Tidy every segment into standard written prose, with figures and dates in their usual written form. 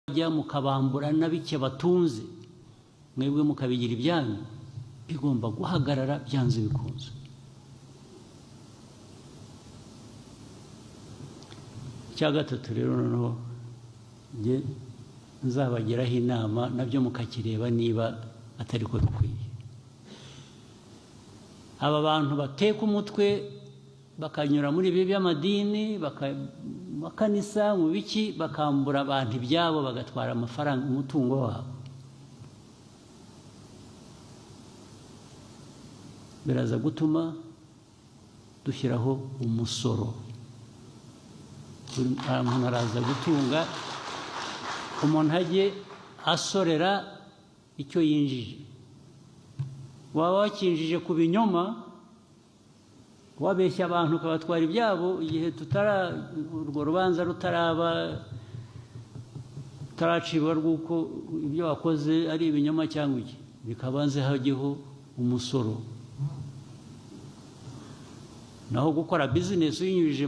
Bajya mukabambura na bike batunze, mwebwe mukabigira ibyanyu, bigomba guhagarara byanze bikunze. Icya gatatu rero, noneho njye nzabagiraho inama, nabyo mukakireba niba atari ko bikwiye. Aba bantu bateka umutwe bakanyura muri ibi by'amadini, makanisa, mu biki, bakambura abantu ibyabo, bagatwara amafaranga, umutungo wabo, biraza gutuma dushyiraho umusoro. Buri muntu araza gutunga, umuntu ajye asorera icyo yinjije. Waba wakinjije ku binyoma, wabeshya abantu ukabatwara ibyabo, igihe tutara urwo rubanza rutaraba, rutaracibwa rw'uko ibyo wakoze ari ibinyoma cyangwa iki, bikabanze hajyeho umusoro. Naho gukora bizinesi uyinyujije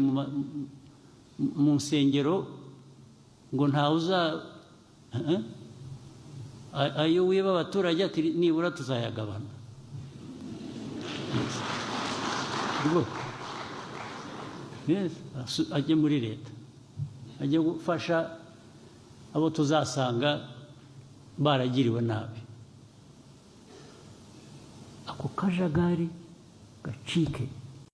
mu nsengero ngo ntawe uza ayo wiba abaturage, ati nibura tuzayagabana. Yes. Rwose. Yes. Ajye muri leta, ajye gufasha abo tuzasanga baragiriwe nabi. Ako kajagari gacike.